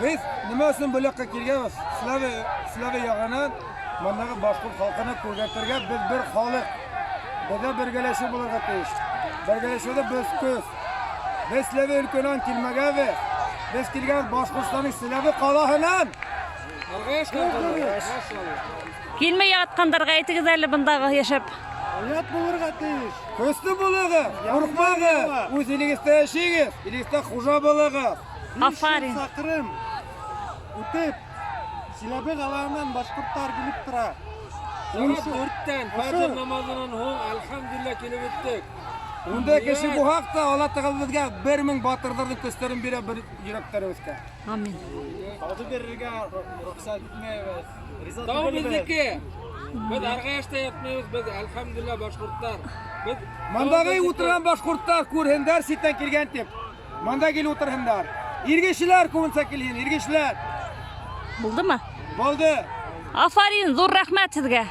Без нимә өсөн был яҡҡа килгәнбеҙ? Славя, Славя яғынан мондагы башҡорт халҡына күрһәтергә беҙ бер халыҡ. Беҙҙә бергәләшеү булырға тейеш. Бергәләшеүҙә беҙ көс. Беҙ Славя өлкәнән килмәгәнбеҙ. Беҙ килгән Башҡортостандың Силәбе ҡалаһынан. Килмәй ятҡандарға әйтегеҙ әле бындағы йәшәп. Оят булырға тейеш. Көслө булығыҙ, ҡурҡмағыҙ, үҙ илегеҙҙә йәшәгеҙ, илегеҙҙә хужа булығыҙ. Афарин. 500 саҡрым үтеп, Силәбе ҡалаһынан башҡорттар килеп тора. Сәғәт дүрттән фәжер намаҙынан һуң әлхәмдүлилләһ килеп еттек. Унда кеше булһаҡ та, Алла Тәғәлә беҙгә 1000 батырҙарҙың көстәрен бирә бер йөрәктәребеҙгә. Амин. Тауҙы бирергә рөхсәт итмәйбеҙ. Риза Тау түгелбеҙ. беҙҙеке. Беҙ Арғаяшта ятмайбыҙ, беҙ әлхәмдүлилләһ башҡорттар. Беҙ Мындагы утырған башҡорттар күрһендәр ситтән килгән тип. Мында килеп ултырһындар. Ир кешеләр күбенсә килһен, ир кешеләр. Булдымы? Булды. Афарин, ҙур рәхмәт һеҙгә.